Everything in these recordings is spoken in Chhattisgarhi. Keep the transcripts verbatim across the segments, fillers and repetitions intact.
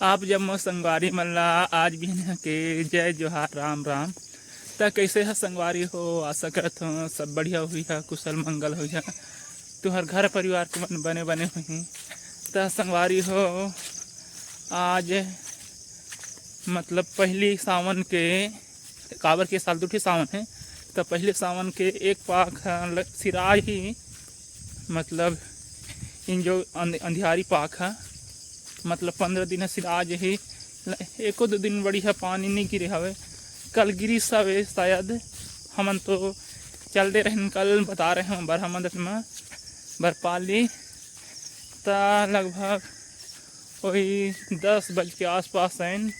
आप जम्मो संगवारी मन ला आज बिहनिया के जय जोहार, राम राम। त कइसे ह संगवारी हो? आशा करत हों सब बढ़िया होही ह, कुशल मंगल होही ह, तुहर घर परिवार के मन बने बने होही। त संगवारी हो, आज मतलब पहली सावन के, काबर के साल दुठी सावन हे, त पहली सावन के एक पाख ह ल-, सिराही, मतलब इन जो अंध-, अंधियारी पाख ह, मतलब पंद्रह दिन ह सिरा जही, ल-, एको दो दिन बढ़िया पानी नइ गिरे हवे। कल गिरिस हवे शायद, हमन तो चल दे रहन, कल बता रहे हों बरहा मंदत म बरपाली, त लगभग वही दस बज के आसपास आइन,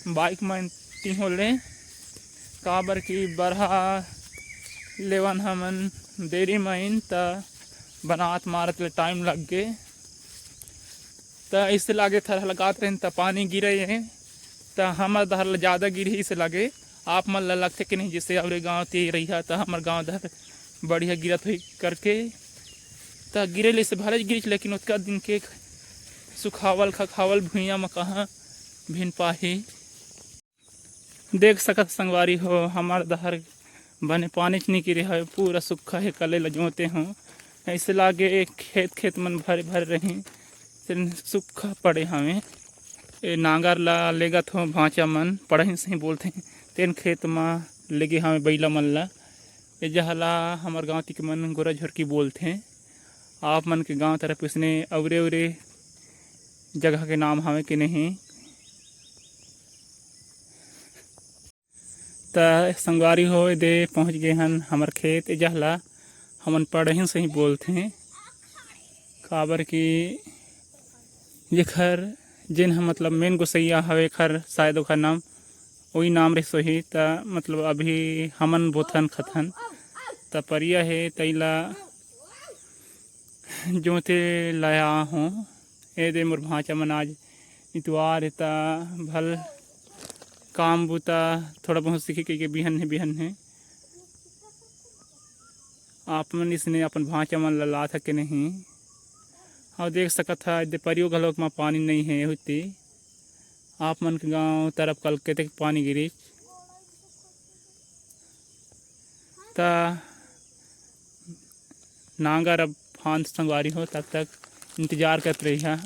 बाइक म तिहो ले, काबर कि बरहा लेवन हमन देरी म आइन, त बनात मारत ले टाइम लग गे। त अइसे लागे थरहा लगात रहिन, त पानी गिरे हे, त हमर डहर ल जादा गिरही से लागे। आप मन ल लगथे कि नहीं, जैसे अवरे गाँव ते रहिहा, त हमर गाँव डहर बढ़िया गिरत होही करके। त गिरे ले से भले गिरिच, लेकिन ओतका दिन के सुखावल खखावल भुइयां म कहाँ भिन पाही। देख सकत संगवारी हो, हमर डहर बने पानीच नइ गिरे हवे, पूरा सुक्खा हे। कले ल जोते हों, अइसे लागे खेत खेत मन भरे भरे रही, तेन सुक्खा पड़े हवे। ए नांगर ला लेगत हों भांचा मन, पड़हिन सही बोलथे, तेन खेत म लेगे हवे बइला मन ला। ए जहला हमर गांव तिक मन गोरा झोरकी बोलथे। आप मन के गांव तरफ इसने अउरे अउरे जगह के नाम हवे कि नहीं? त संगवारी हो, एदे पहुँच गे हन हमर खेत। ए जहला हमन पड़हिन सही बोलथें, काबर कि जेखर, जेन ह मतलब मेन गोसैया हवे, एखर शायद ओखर नाम, ओही नाम रहिस होही। त मतलब अभी हमन बोथन खथन, त परिया हे, तैला जोते लाया हों। एदे मोर भांचा मन आज इतवार हे, त भल काम बूता थोड़ा बहुत सीखे कहिके बिहन हे, बिहन हे। आप मन इसने अपन भांचा मन ल लात ह के नहीं? अउ देख सकत ह, एदे परियो घलोक म पानी नइ हे होती। आप मन के गांव तरफ कल कतेक पानी गिरिस, त नांगर अब फांद संगवारी हो, तब तक इंतजार करत रहिहा।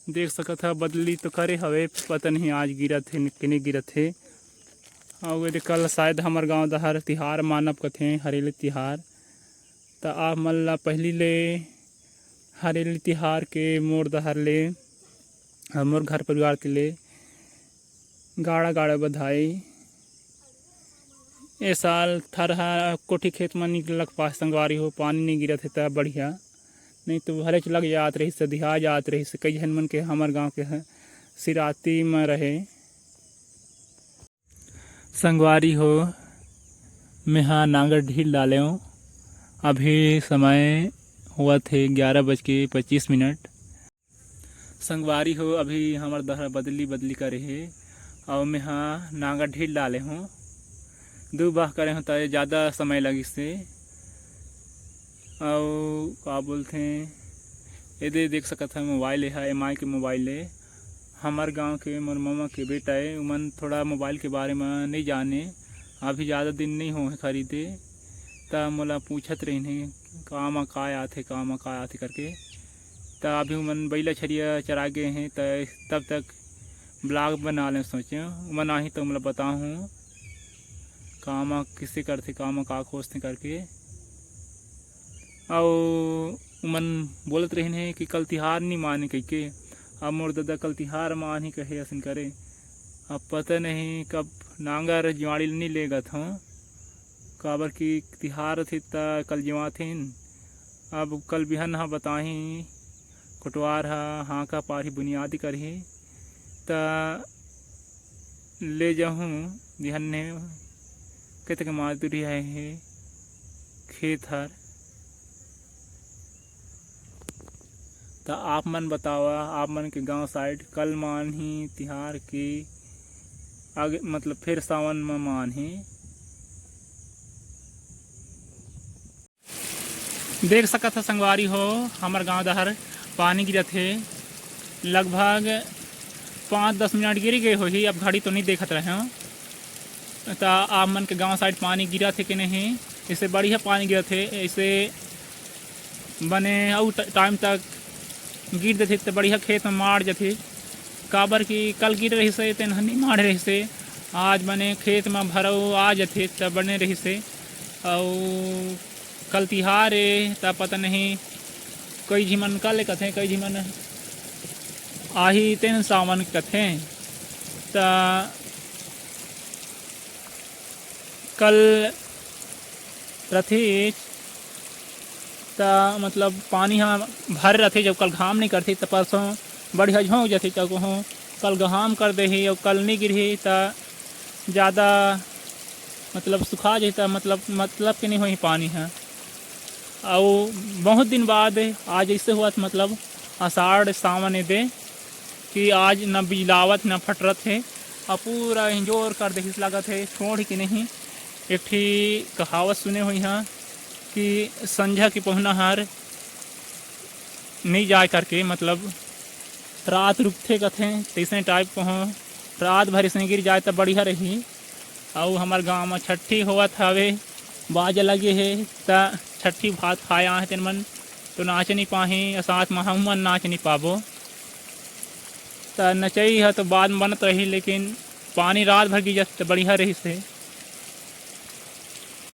देख सकत ह, बदली तो करे हवे, पता नहीं आज गिरत हे कि नहीं गिरत हे। अउ एदे कल शायद हमर गांव डहर तिहार मानब कथे, हरेली तिहार। त आप मन ला पहिली ले हरेली तिहार के मोर डहर ले, अउ मोर घर परिवार के ले गाड़ा गाड़ा बधाई। ए साल थरहा कोठी खेत म नइ लग पाए संगवारी हो, पानी नइ गिरत हे त बढ़िया, नहीं तो भलेच लग जात रहिस, दिहा जात रहिस। कई झन मन के हमर गांव के ह-, सिराती म रहे। संगवारी हो, मेहा नांगर ढील डालेंव। अभी समय होवत हे ग्यारह बज के पच्चीस मिनट। संगवारी हो, अभी हमर डहर बदली बदली करे हे, अउ मेहा नांगर ढील डाले हों। दू बाह करे हों, त जादा समय लगिस हे। अउ का बोलथे, एदे देख सकत ह, मोबाइल ए ह, एम आई के मोबाइल ए। हमर गांव के मोर ममा के बेटा ए, उमन थोड़ा मोबाइल के बारे म नइ जाने, अभी जादा दिन नइ होहे खरीदे, त मोला पूछत रहिन हे, "का म का आथे, का म का आथे?" करके। त अभी उमन बइला छरिया चरा गे हे, त तब तक ब्लॉग बना लें सोचें, उमन आही त मोला बताहूँ, का म किसे करथे, का म का खोजथे करके। अउ उमन बोलत रहिन हे कि कल तिहार नी माने कहिके। अब मोर ददा कल तिहार मानही कहे असन करे। अब पता नहीं कब नांगर जुआड़ी ल नी लेगत हों, काबर कि तिहार रथे त कल जुआथिन। अब कल बिहन ह बताही, कोटवार ह हाँका पारही, बुनियादी करही, त ले जाहूँ बिहन्ने। कतेक मजदूरी हे, हे खेत हर। त आप मन बतावा, आप मन के गांव साइड कल मानही तिहार के आगे, मतलब फेर सावन म मानही। देख सकत ह संगवारी हो, हमर गांव डहर पानी गिरत हे। लगभग पाँच दस मिनट गिर गए होही, अब घड़ी तो नहीं देखत रहे हो। तो आप मन के गांव साइड पानी गिरत हे कि नहीं? इसे बढ़िया पानी गिरत हे, इसे बने अउ ट-, टाइम तक गिर देथे त बढ़िया खेत में माड़ जथे। काबर कि कल गिर रहिसे तेन ह नहीं माड़े रहिसे, आज बने खेत में भरऊ आ जथे त बने रहिसे। अउ कल तिहार ए त पता नहीं, कई झिमन कल कथे, कई झिमन आही तेन सावन कथे। त कल रथे त मतलब पानी ह भर रथे, जब कल घाम नहीं करथे त परसों बढ़िया झोंक जथे, त कहूँ कल घाम कर देही अउ कल नहीं गिरही त ज़्यादा मतलब सुखा जही त मतलब, मतलब के नहीं होही पानी ह। अउ बहुत दिन बाद आज ऐसे हुआ त मतलब आषाढ़ सावन ए दे कि आज न बिजलावत न फटरत हे, अउ पूरा इंजोर कर देहिस लागत हे, छोड़ के नहीं। एक ठी कहावत सुने हुई हाँ कि संझा के पहुना हर नहीं जाए करके, मतलब रात रुकथे कथे, तैसने टाइप को हो। रात भर इसने गिर जाए त बढ़िया रही। अउ हमर गांव में छट्ठी होवत हवे, बाजा लगे हे, त छट्ठी भात खाए आए तेन मन तो नाच नहीं पाही, अउ साथ में हम मन नाच नहीं पाबो। त नचई ह तो बाद में बनत रही, लेकिन पानी रात भर गिर जात त बढ़िया रहिस हे।